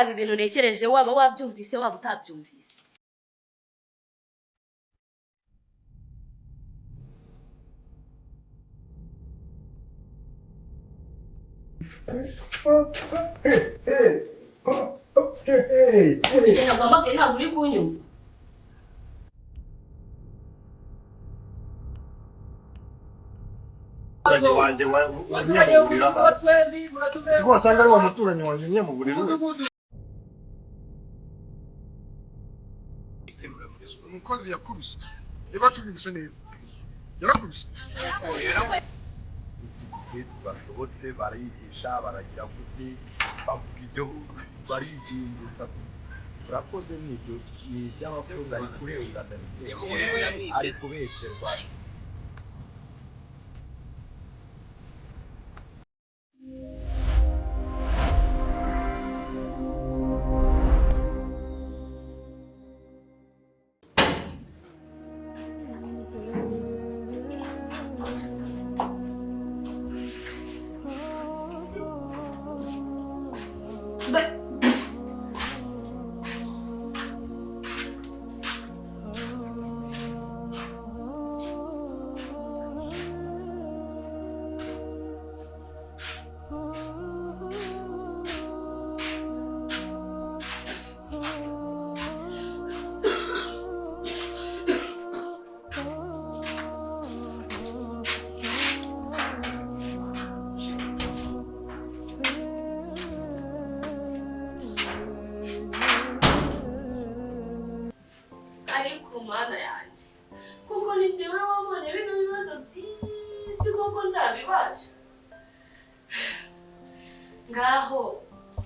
Yaba ibintu ntekereje, waba wabyumvise, waba utabyumvise. Ntabwo mpamagaye, ntabwo uri kunyumva. Wanjye wanyamugurira, wasanga ari wa muturanyi wanjye unyamugurira. Umukozi yakubiswe, niba tubibishe neza, yarakubiswe. Bashobotse barigisha, baragira gute, bavuga ibyo bariginduza. Urakoze, nibyo, ni iby'abakozi, ari kurengana, ari kubesherwa. Ariko Mana yanjye, kuko ni njyewe wabonye bino bibazo by'isi, koko nzabibasha? Ngaho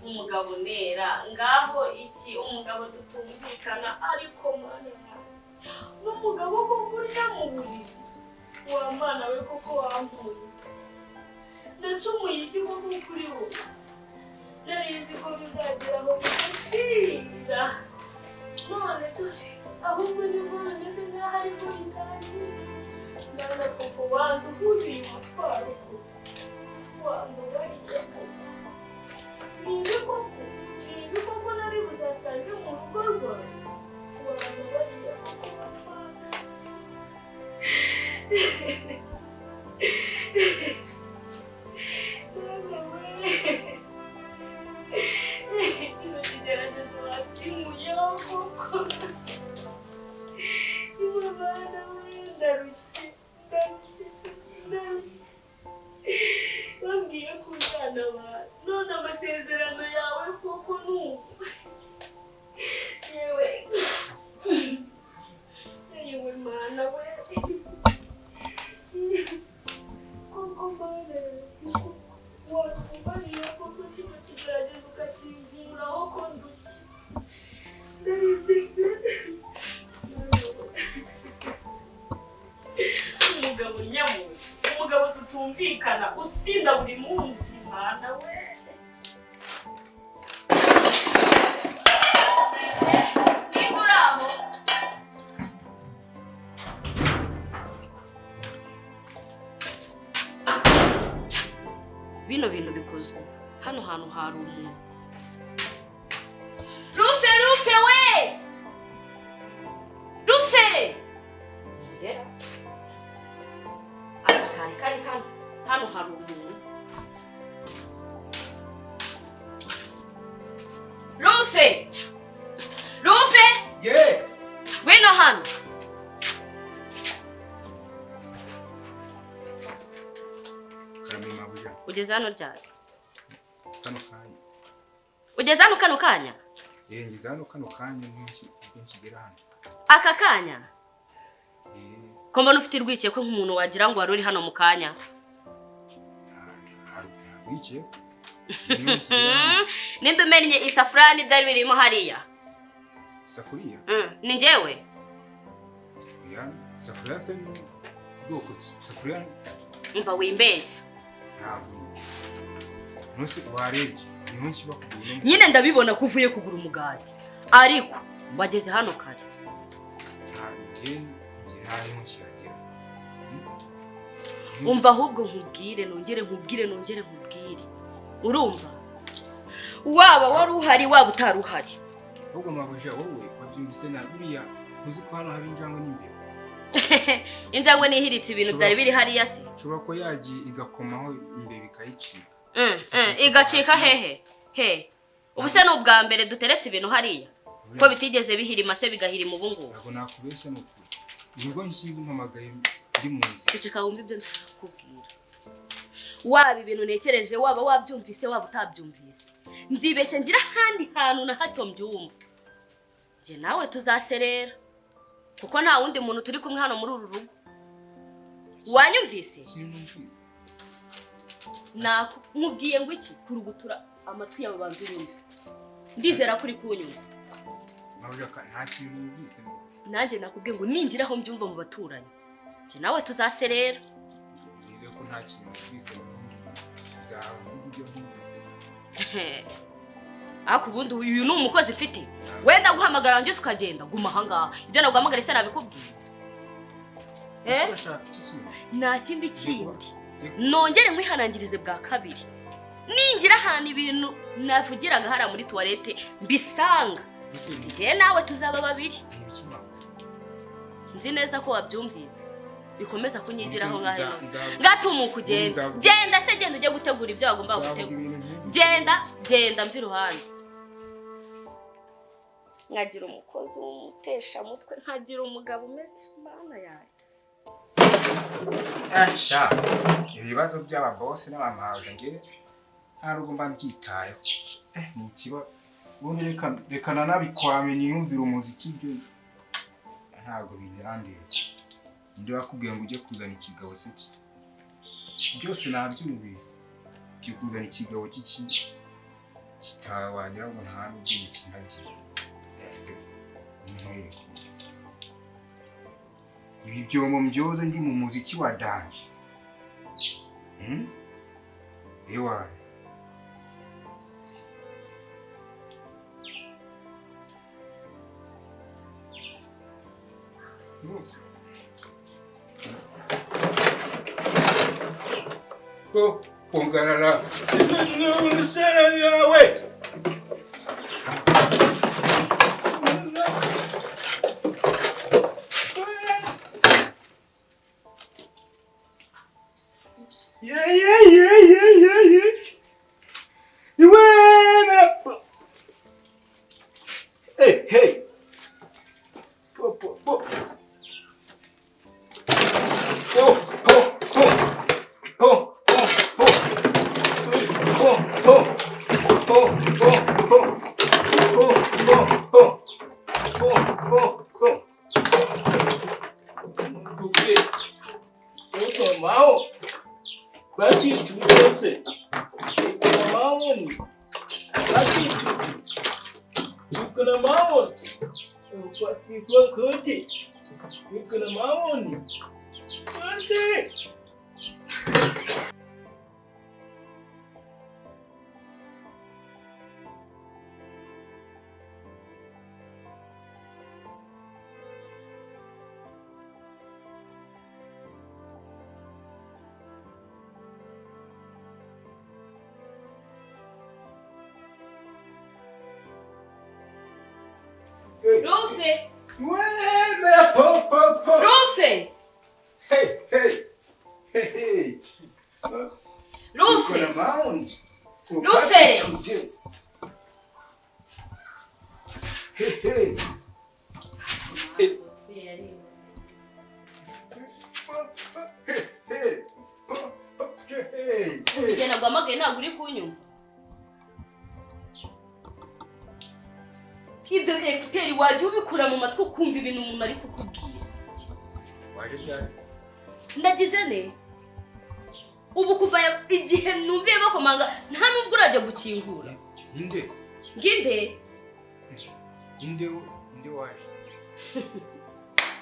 umugabo nera, ngaho iki, umugabo tutumvikana. Ariko Mana yanjye, n'umugabo koko urya mu buriri wa Mana we, koko wampuye, nacumuye iki koko kuri wowe? Nari nzi ko bizagera aho bigashira, none dore ahubwo nibwo bimeze nk'aho aribwo bitangiye. Mana, koko wanduhuriye umutwaro, koko wambabariye koko. Ni ibi koko, ni ibi koko nari buzasange mu rugo rwanjye? Wambabariye koko, Mana. Mana we, kino kigeragezo wakinkuyeho koko. Mana we, ndarushye, ndarushye, ndarushye. Bambwiye ko uzantabara, none amasezerano yawe koko ni ubu. Yewe yewe, Mana we, koko Mana wambabariye koko, kino kigeragezo ukakinkuraho, ko ndushye, ndarushye pe. Mana we, umugabo nyamuntu, umugabo tutumvikana, usinda buri munsi, Mana we. Niba uri aho. Bino bintu bikozwe hano hantu hari umuntu. Rufe, Rufe we, Rufe! Ndera aka kari kari hano, hano hari umuntu. Rufe, Rufe! Ye! Ngwino hano. Karame, mabuja. Ugeze hano ryari? Kano kanya. Ugeze hano kano kanya? Eh, ngeze hano kano kanya, ubwo nkigera hano. Aka kanya? Eh. Ko mbona ufite urwikekwe nk'umuntu wagira ngo wari uri hano mu kanya? Hari urwikekwe? Nkigera hano. Ninde umennye isafuriya n'ibyari birimo hariya? Isafuriya? Ni njyewe. Isafuriya, isafuriya se ni bwoko ki? Isafuriya? Umva, wimbeshya. Ntabwo. Nuse warebye niho nkiba kugura. Nyine ndabibona ko uvuye kugura umugati, ariko wageze hano kare. Ntabwo njye nta niho nkihagera. Umva, ahubwo nkubwire, nongere nkubwire, nongere nkubwire, urumva? Waba wari uhari waba utari uhari. Ahubwo mabuja wowe wabyumvise na buriya ntuzi ko hano haba injangwe n'imbeba. Injangwe nihiritse ibintu byari biri hariya se. Ushobora ko yagiye igakomaho imbeba ikayicika. Igacika hehe? He. Ubu se ni ubwa mbere duteretse ibintu hariya. Ko bitigeze bihirima se bigahirima ubu ngubu. Ntabwo nakubeshya ni ukuri. Nibwo nshyize umpamagaye ndi mu nzira. Ceceka wumve ibyo ndakubwira. Waba ibintu ntekereje waba wabyumvise waba utabyumvise. Nzibeshye ngira ahandi hantu na hato mbyumva. Njye nawe tuzaserera. Kuko nta wundi muntu turi kumwe hano muri uru rugo. Wanyumvise? Nakubwiye ngo iki kurugutura amatwi yawe banze unyumve. Ndizera kuri kunyumva. Nta kintu numvise. Nanjye nakubwiye ngo ningira aho mbyumva mu baturanyi. Njye nawe tuzaserera. Nizeye ko nta kintu numvise. Nzavuga ibyo numvise. Ariko ubundi uyu ni umukozi mfite. Wenda guhamagara njye ukagenda guma aha ngaha. Ibyo naguhamagara se nabikubwiye. Nta kindi kindi. Nongere nkwihanangirize bwa kabiri. Ningira ahantu ibintu navugiraga hariya muri toilette mbisanga. Njye nawe tuzaba babiri. Nzi neza ko wabyumvise. Bikomeza kunyigiraho ngaho. Ngatumuka ugenda. Genda se genda ujye gutegura ibyo wagomba gutegura. Genda genda mvi iruhande. Nkagira umukozi w'umutesha mutwe, nkagira umugabo umeze Imana yanjye. Sha, ibibazo by'aba boss n'abamaje nge nta rugo mba mbyitayeho. Ni ikiba ubundi reka nanabikwame niyumvira umuziki ibyo ntabwo binandeye. Ndi wakubwiye ngo ujye kuzana ikigabo se ki? Byose nabyumvise. Ujye kuzana ikigabo cy'iki kitawagira ngo nta n'ubwenge kinagira. Ibi byombo mbyoze ndi mu muziki wa danje. Ewa. Go, pongarara. Yeah, yeah, yeah, yeah, yeah, yeah. Hey, hey. Po, po, po. Po, po, po. Po, po, po. Po, po. Po, po, po. Po, po, po. Po, po, po. Oto mao. Bachi tutose. Ikuna maoni. Bachi tutu. Ikuna maoni. Bachi kwa kote. Ikuna maoni. Kote. Rufe! Rufe! Hey, hey! Hey, hey! Rufe! Rufe! Hey, hey! Igihe naguhamagaye ntabwo uri kunyumva. Ibyo ekuteri wajya ubikura mu matwi ukumva ibintu umuntu ari kukubwira. Waje cyane. Ndagize ne? Ubu kuva igihe numviye bakomanga nta nubwo urajya gukingura. Inde? Nginde? Inde inde waje.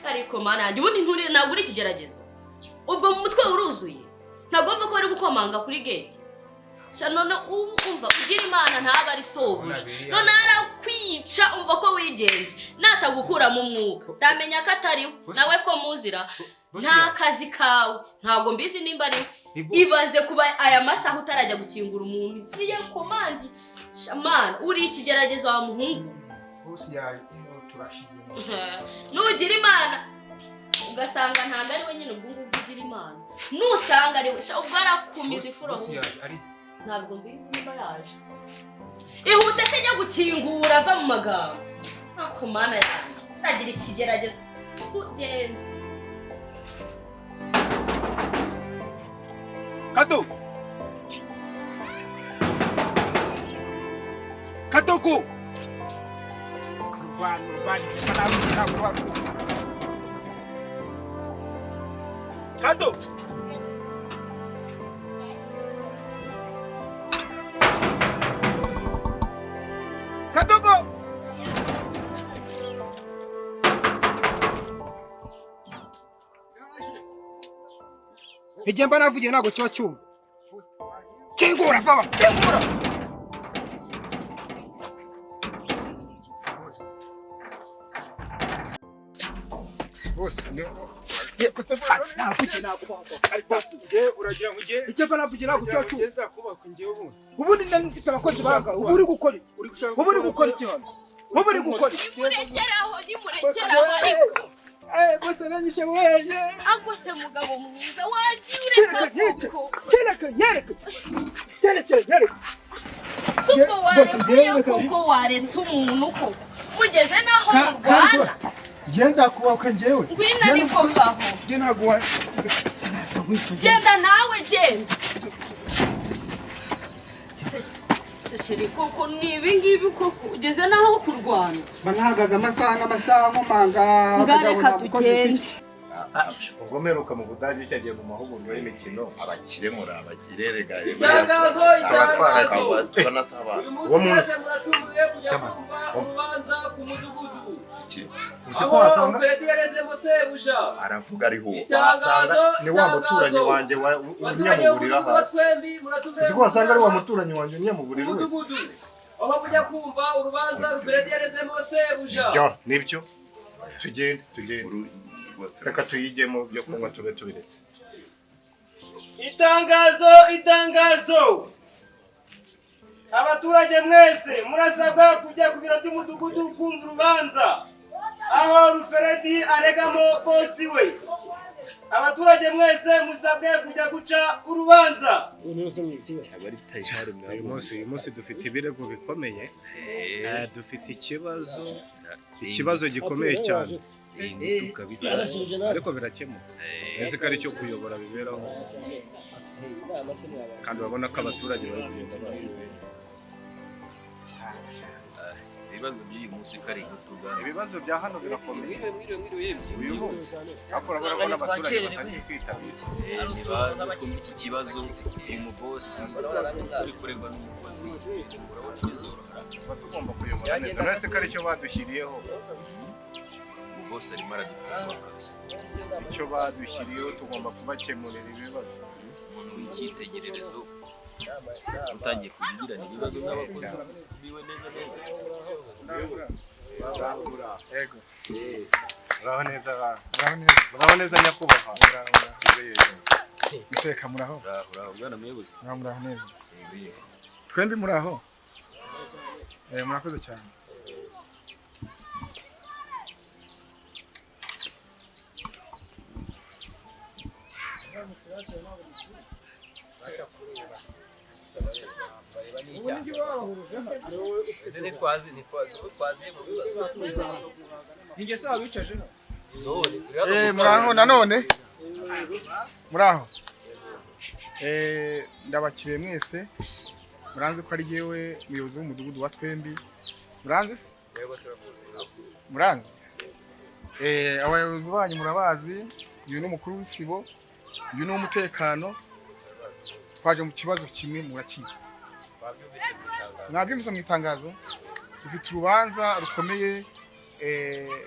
Ariko mana yanjye ubundi nturi ntabwo uri ikigeragezo. Ubwo mu mutwe uruzuye. Ntabwo wumva ko bari gukomanga kuri gate. Sha none ubu umva ugira Imana ntaba ari sobuja. None arakwica umva ko wigenje. Natagukura mu mwuka. Ndamenya ko atari nawe ko muzira. Nta kazi kawe. Ntabwo mbizi nimba ari. Ibaze kuba aya masaha utarajya gukingura umuntu. Igiye komandi. Shamana uri ikigeragezo wa muhungu. Boss yaje turashize. Nugira Imana ugasanga ntago ari we nyine ubwo ngubwo ugira Imana. Nusanga ari we ubwo arakumiza ifuro. Boss yaje ari ntabwo mbizi niba yaje. Ihute se jya gukingura ava mu magambo. Ako Mana yaje. Tagira ikigeragezo. Ugenda. Kado. Kadogo. Kado. Kadogo. Igihe mba navugiye ntabwo kiba cyumva. Kingura vuba, kingura. Boss, ubundi nari mfite abakozi banga ubu uri gukora iki? Ubu uri gukora iki hano? Ubu uri gukora iki? Nimurekeraho, nimurekeraho ariko. Boss aranyishe weje. Ako se mugabo mwiza wagiye ureka koko. Kereka, nyereka. Kereka, nyereka. Suko warekuye koko waretse umuntu koko. Mugeze naho murwana. Ngenza kubaka njewe. Ngwino ariko vaho. Nge ntago. Genda nawe genda. Sesheri koko ni ibi ngibi koko ugeze naho kurwana. Banahagaze amasaha n'amasaha nkomanga ngareka tugende. Ubwo mperuka mu Budage cyagiye mu mahugurwa y'imikino abakire muri abagirerega. Itangazo, itangazo. Banasaba. Uyu munsi mwese muratunguye kujya kumva urubanza ku mudugudu. Uzi ko wasanga Fredi yarezemo sebuja. Aravuga ariho. Itangazo, ni wa muturanyi wanjye unyamugurira ha. Twembi muratumwe. Uzi ko wasanga ari wa muturanyi wanjye unyamugurira we. Mudugudu. Aho kujya kumva urubanza Fredi yarezemo sebuja. Yo, nibyo. Tugende, tugende. Reka tuyigemo byo kunywa tube tubiretse. Itangazo, itangazo. Abaturage mwese murasabwa kujya ku biro by'umudugudu kumva urubanza aho Ruferedi aregamo bosi we. Abaturage mwese musabwe kujya guca urubanza. Uyu munsi dufite ibirego bikomeye. Dufite ikibazo gikomeye cyane. Ariko birakemuka. Nzi ko ari cyo kuyobora biberaho. Kandi urabona ko abaturage bari kugenda baje. Ibibazo by'uyu munsi kari gutugana. Ibibazo bya hano birakomeye. Uyu munsi akora barabona abaturage batangiye kwitabira. Nibaze kumva iki kibazo uyu bosi uri kuregwa n'umukozi urabona bizoroha. Tuba tugomba kuyobora neza. Nese ko ari cyo badushyiriyeho. Bosi arimo aradutema kabisa. Icyo badushyiriyeho tugomba kubakemurira ibibazo. Umuntu w'icyitegererezo utangiye kugirana ibibazo n'abakozi biwe neza neza. Yego. Muraho neza ba. Muraho neza nyakubahwa. Muteka muraho. Muraho bwana muyobozi. Muraho neza. Twembi muraho. Murakoze cyane. Muraho nanone. Muraho. Ndabakiriye mwese. Muranze ko ari yewe muyobozi w'umudugudu wa Twembi. Muranze se? Yego turamuzi. Muranze? Abayobozi banyu murabazi, uyu ni umukuru w'isibo, uyu ni umutekano. Twaje mu kibazo kimwe murakizi. Mwabyumvise mu itangazo. Dufite urubanza rukomeye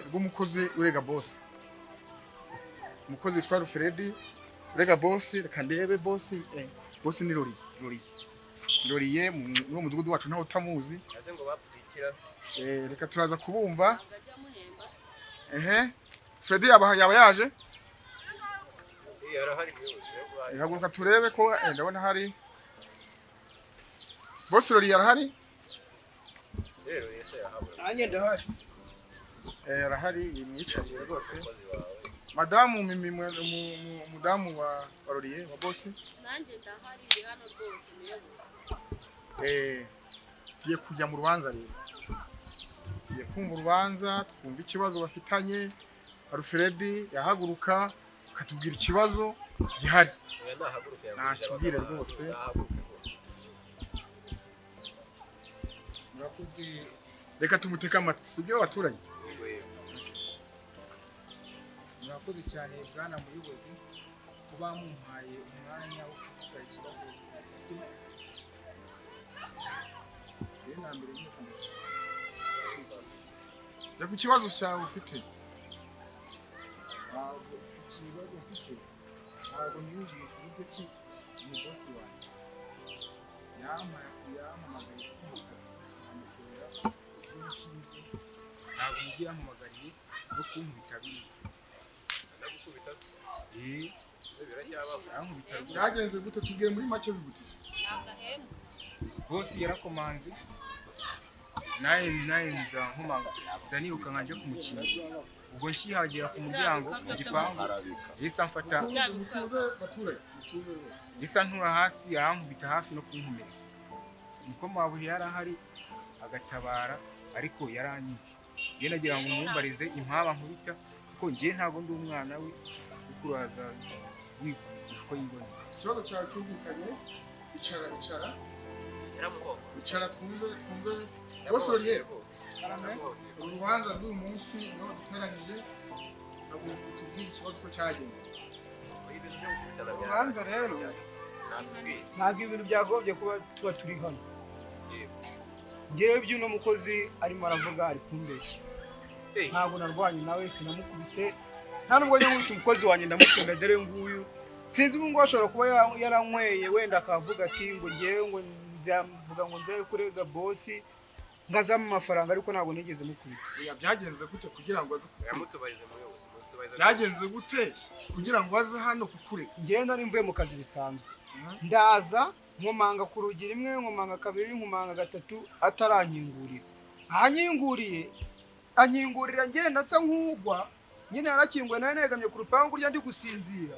rw'umukozi urega boss. Umukozi witwa Ruferedi urega boss, reka ndebe boss, boss ni Rori, Rori. Roriye mu mudugudu wacu ntawe utamuzi. Aze ngo bapfukira. Reka turaza kubumva. Fredi yaba yaje? Arahari muyobozi. Haguruka turebe ko ndabona hari. Boss Rori yarahari? Nanjye ndahari. Arahari, mwicariye rwose. Madamu Mimi, umudamu wa Roriye wa bosi. Nanjye ndahari, ndi hano rwose muyobozi. Tugiye kujya mu rubanza rero, tugiye kumva urubanza, twumva ikibazo bafitanye. Alfred yahaguruka akatubwira ikibazo gihari. Natubwire rwose. Murakoze. Reka tumuteke amatwi, sibyo abaturage? Murakoze cyane bwana muyobozi kuba mumpaye umwanya wo kuvuga ikibazo mfite. Mbere na mbere mwese ndabasuhuza. Jya ku kibazo cyawe ufite. Ntabwo ikibazo mfite, ntabwo niyumvisha uburyo ki umubosi wanjye yampamagariye mu kazi nkamukorera ibyo nshinzwe, ntabwo mubyo yampamagariye no kunkubita bimwe. Arankubita rwose. Byagenze gute? Tubwire muri make wihutije. Bosi yarakomanze, naye nza nkomanga, nza niruka nkajya kumukinga. Ubwo nkihagera ku muryango mu gipangu yahise amfata, Mutuze baturage, mutuze rwose. yahise antura hasi arankubita hafi no kunkomereka. Niko mabuye yari ahari agatabara, ariko yaranyibye. Njye nagira ngo mwumbarize impamvu ankubita, kuko njye ntabwo ndi umwana we kuko uraza wikubitisha uko yiboneye. Ikibazo cyawe cyumvikanye, icara icara icara twumve twumve. Bose Roriye, uru rubanza rw'uyu munsi niho duteranije, ntabwo tubwire ikibazo uko cyagenze. Urubanza rero ntabwo ibintu byagombye kuba tuba turi hano. Ngewe by'uno mukozi arimo aravuga ari kumbeshya. Ntabwo narwanye nawe, sinamukubise, nta nubwo njya nkubita umukozi wanjye, ndamukunda dore nguyu. Sinzi ubu ngubu ashobora kuba yaranyweye wenda akavuga ati ngo ngewe ngo nzavuga ngo nzaye kurega bosi ngazamo amafaranga, ariko ntabwo nigeze mukubita. Oya, byagenze gute kugira ngo aze kukurega? Yamutubarize muyobozi, mutubarize. Byagenze gute kugira ngo aze hano kukurega? Ngewe nari mvuye mu kazi bisanzwe, ndaza nkomanga ku rugi rimwe, nkomanga kabiri, nkomanga gatatu, atarankingurira. Ahankinguriye ankingurira ngenda nsa nk'ugwa nyine, yarakinguye nawe negamye ku rupangu rya ndi gusinzira,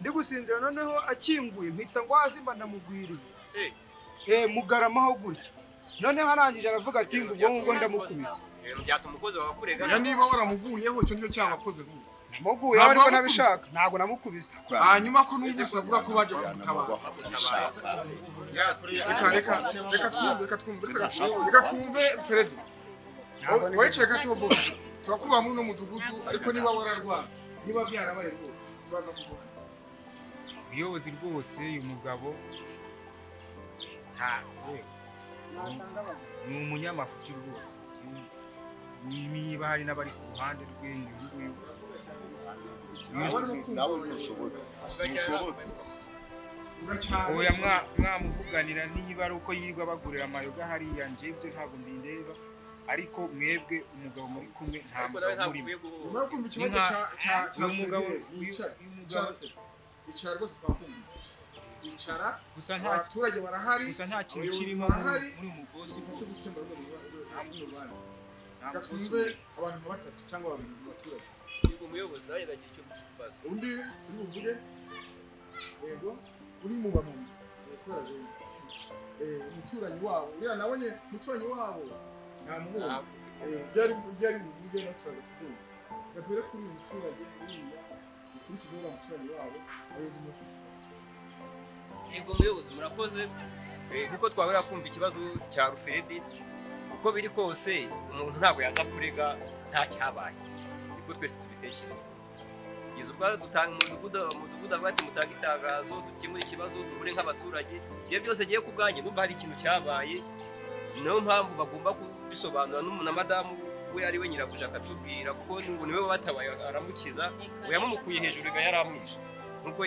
ndi gusinzira, noneho akinguye mpita ngo hasi mba ndamugwiriye, mugaramaho gutya. Noneho arangije aravuga ati ngo ubwo ngubwo ndamukubise. Ibintu byatuma umukozi wawe akurega. Oya, niba waramuguyeho icyo nicyo cyabakoze nk'ubu. Namuguyeho Ntabwo ariko wamukubise? ntabishaka, ntabwo namukubise. Hanyuma ko numvise avuga ko baje kumutabara. Reka reka reka twumve, reka twumve, reka twumve Fred. Wicaye gato bosi, turakubaha muri uno mudugudu, ariko niba wararwanze, niba byarabaye rwose turaza kuguhana. Ubuyobozi rwose uyu mugabo ni umunyamafuti rwose. Niba hari n'abari ku ruhande rwe ni uyu nguyu. Nawe ntushobotse, ntushobotse. Vuga cyane. Oya, mwamuvuganira niba ari uko yirirwa bagurira amayoga hariya, njye ibyo ntabwo mbindeba, ariko mwebwe umugabo muri kumwe nta Ariko nawe mugabo ntabwo murimo. ukwiye guhuza. Nyuma yo kumva ikibazo cya Uyu mugabo- Fred, yicara uyu mugabo- icara Fred. Icara rwose twakumvise. Icara, Gusa nta abaturage barahari, gusa nta kintu abayobozi kirimo barahari, muri uyu mugozi dufashe rwose. gukemura runo rubanza. Nta Reka mugozi twumve urimo. abantu nka batatu cyangwa babiri mu baturage. Yego muyobozi, nanjye ndagira icyo mbaza. Undi uri buvuge, yego, uri mu bamama kubera jewe umuturanyi wabo uriya nabonye, umuturanyi wabo namubonye. Byari buvuge no turaza kubyumva. Reka duhere kuri uyu muturage uriya, dukurikize uriya muturanyi wabo, abayobozi murakoze. Yego muyobozi, murakoze. Kuko twabura kumva ikibazo cya Rufredi, uko biri kose umuntu ntabwo yaza kurega nta cyabaye, niko twese tubitekereza. Kugeza ubwo dutanga umudugudu, umudugudu avuga ati mutange itangazo dukemure ikibazo duhure nk'abaturage. Ibyo byose ngiye ku bwanjye numva hari ikintu cyabaye, niyo mpamvu bagomba kubisobanura na madamu we ari we nyirabuja akatubwira, kuko ngo niwe wabatabaye aramukiza, ngo yamumukuye hejuru ga yaramwishe nkuko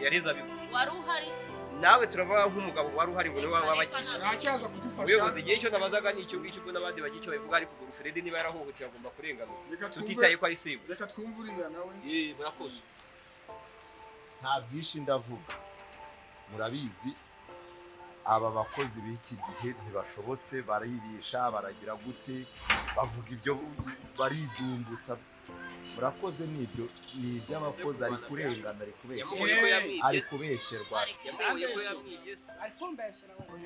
yareze abivuga. Wari uhari se? Nawe turavuga nk'umugabo wari uhari ngo niwe wabakije. Ntacyaza kudufasha. Ubuyobozi igihe icyo nabazaga ni icyo ngicyo, ubwo n'abandi bagira icyo babivuga, ariko ubwo Rufredi niba yarahohotewe agomba kurenganurwa, Reka twumve, tutitaye ko ari sibo. reka twumve uriya nawe. Murakoze. Nta byinshi ndavuga, murabizi Aba bakozi b'iki gihe ntibashobotse, baribisha, baragira gute, bavuga ibyo baridumbutsa. Murakoze, nibyo ni iby'abakozi, ari kurengana, ari kubeshyerwa, ari kubeshyerwa.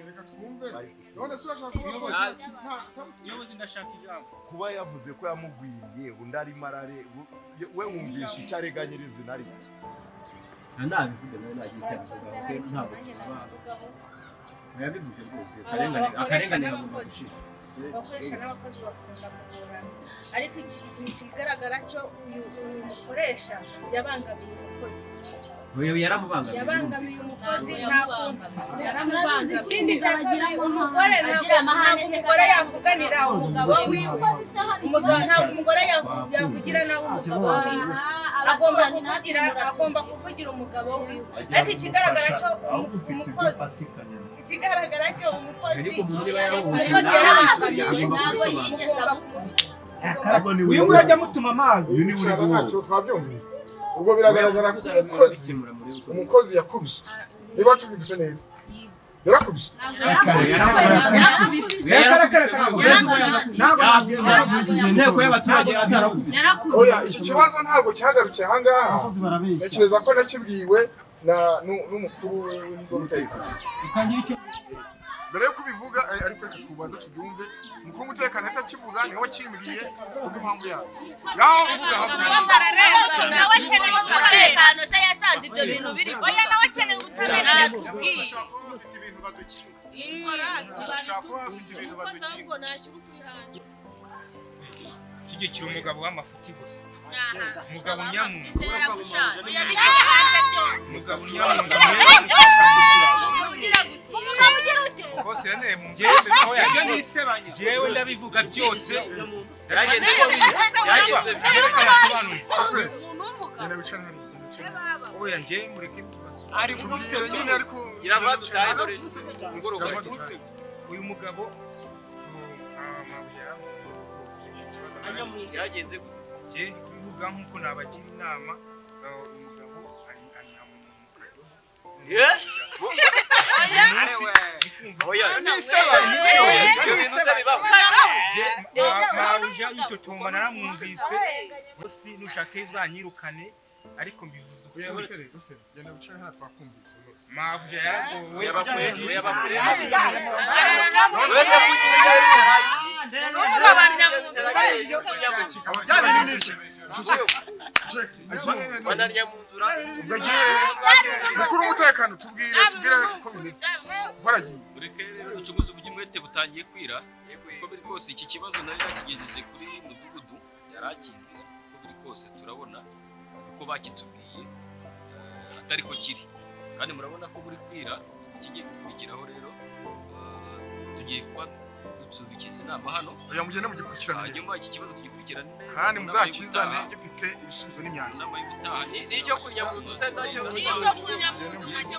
Reka twumve. None se urashaka kuvuga ko Muyobozi, ndashaka ijambo. Kuba yavuze ko yamugwiriye, undi arimo arare, we wumvisha icyo arega nyirizina ari iki? Nabivuge nawe, nagira icyo abivugaho se, ntabwo yabivuge rwose. Akarengane kagomba gushira. Abakoresha n'abakozi bakunda kuburana, ariko ikintu kigaragara cyo, uyu mukoresha yabangamiye umukozi. Oya, yaramubangamiye. Yabangamiye umukozi, ntabwo yaramubangamiye. Ikindi cya kabiri, umugore ntabwo umugore yavuganira umugabo wiwe. Ntabwo umugore yavugira nawe umugabo wiwe, agomba kuvugira umugabo wiwe. Ariko ikigaragara cyo umukozi, ikigaragara cyo umukozi yarabangamiye. Ntabwo yigeze amukubita. Uyu nguyu ajya amutuma amazi. Uyu ni uri ntacyo twabyumvise. Ubwo biragaragara ko umukozi yakubiswe. Niba tubyumvise neza, yarakubiswe. Inteko y'abaturage atarakubise. Oya, iki kibazo ntabwo cyagarukiye aha ngaha. Ntekereza ko nakibwiwe n'umukuru w'inzego. Mbere yo kubivuga, ariko reka tubanze tubyumve. Umukuru w'umutekano atakivuga niwe wakimbwiye kubw'impamvu yayo. Yaho uvuga Umutekano se yasanze ibyo bintu biri? Oya, nawe akeneye ubutabera. Natubwiye. Bashobora kuba bafite ibintu badukinga. Bashobora kuba bafite ibintu badukinga. Shyigikira umugabo w'amafuti gusa. Umugabo nyamuntu. Umugabo nyamuntu. Bose yaneye mu ngende oya nisebanya. Jewe ndabivuga byose. Byagenze uko biri, byagenze. Yerekana asobanure. Genda wicare hariya. Oya, nge mureke tubaso. Ari tubwire nyine, ariko Gira vuba dutahe, dore umugoroba. Uyu mugabo Byagenze gute? Nge ndi kubivuga nk'uko nabagira inama. Umugabo ari mu kadobo. Oya, ibyo bintu se bibaho? Mabuja yitotomba naramwumvise. Bosi, nushake uzanyirukane, ariko mbivuze Oya, ukuri. Rusere, genda wicare hano, twakumvise rwose. Mabuja yaragowe. Mukuru w'umutekano, tubwire uko bimeze, uko aragiye. Mureke rero ducuguze uburyo umwete butangiye kwira. Uko biri kose, iki kibazo nari nakigejeje kuri mudugudu, yari akizi. Uko biri kose, turabona uko bakitubwiye atari ko kiri, kandi murabona ko buri kwira. Ikigiye gukurikiraho rero, tugiye kuba dusubikiza inama hano. Oya, mugende mugikurikirane neza. Hanyuma iki kibazo tugikurikirane neza. Kandi Mu nama muzakizane y'ubutaha- gifite ibisubizo n'imyanzuro. Inama y'ubutaha N'icyo kunya mu nzu se nacyo? Icyo kunya mu nzu nacyo.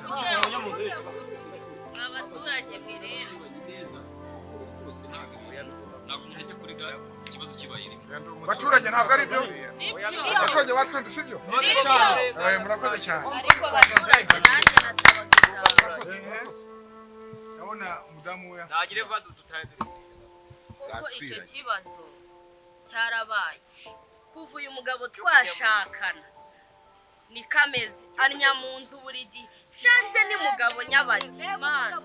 Abaturage mwe rero. Neza rwose, ntabwo umuntu ajya kurega ikibazo kibaye rimwe. Baturage, ntabwo ari byo? Abaturage batwembi, si byo? Murakoze cyane. Ariko abaturage, nanjye nasabaga ijambo. Ndabona umudamu we Nagire vuba dutahe. Kuko icyo kibazo cyarabaye kuva uyu mugabo twashakana, ni kameze annya mu nzu buri gihe. Shanse ni mugabo nyabaki. Mana,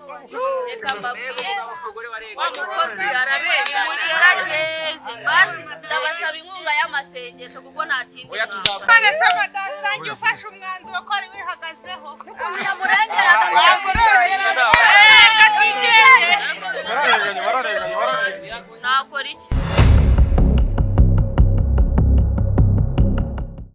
reka mbabwire, wa mukozi arabera. Mugerageze basi, ndabasaba inkunga y'amasengesho kuko nta kindi mwakora. None se madamu, ufashe umwanzuro ko ari wihagazeho? N'ukuntu yamurengeraga ntabwo. Bararenganye, Nakora iki?